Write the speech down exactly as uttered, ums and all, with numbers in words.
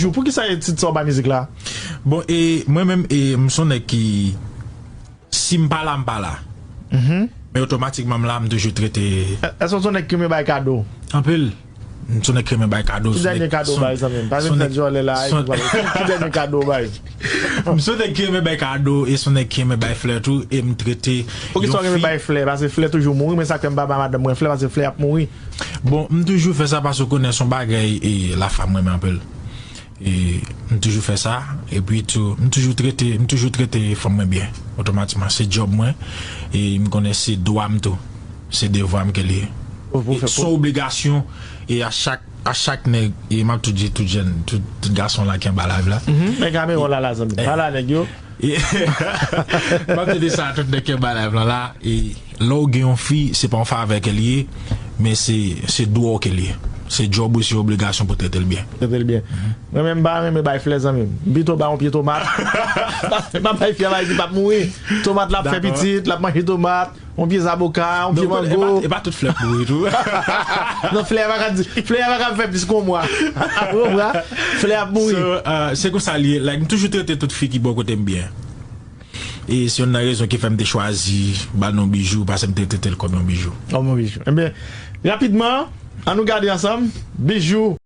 Jou, poukisa e tit sa w bay mizik la? Bon, e mwen menm, e m se yon nèg ki, si m pa la, m pa la. Men otomatikman m la, m toujou trete. Èske w se yon nèg ki renmen bay kado? Anpil. M se yon nèg ki renmen bay kado. Ki dènye kado w bay, zanmi m? Pa vin fè djòlè la, epi pale. Ki dènye kado w bay? M se yon nèg ki renmen bay kado, e se yon nèg ki renmen bay flè tou, e m trete. Poukisa w renmen bay flè? Paske flè toujou mouri, men sa k fè m pa bay madanm mwen flè, paske flè ap mouri. Bon, m toujou fè sa paske w konnen se yon bagay, e, lafanm mwen renmen anpil. E m toujou fè sa, epi tou, m toujou trete, m toujou trete fanm mwen byen, otomatikman. Se djòb mwen, e m konnen se dwa m tou, se devwa m ke l ye. Se yon obligasyon, e a chak, a chak nèg, e m ap tou di tout jèn, tout, tout gason la ki anba live la. Nèg Kameron la, la, zanmi. Pale a nèg yo. E, m ap tande sa, tout nèg ki anba live lan la, e lè w gen yon fi, se pa yon favè ke l ye, men se, se dwa w ke l ye. Se djòb ou, se obligasyon pou trete l byen. Trete l byen. Mwen menm, m pa renmen bay flè, zanmi m. M pito bay yon pye tomat. M ap bay fi a bagay ki p ap mouri. Tomat la ap fè pitit, l ap manje tomat. Yon pye zaboka, yon pye mango. E pa, e pa tout flè k mouri tou. Non, flè a pa ka di, flè a pa ka fè plis ke yon mwa. Ou konpran? Flè ap mouri. So, uh, se konsa l ye. Like, m toujou trete tout fi ki bò kote m byen. E se youn nan rezon ki fè m te chwazi ba l non Bijou, paske m te trete l kòm yon bijou. Kòm yon bijou. Ebyen, rapidman, ann nou gade ansanm. Bijou.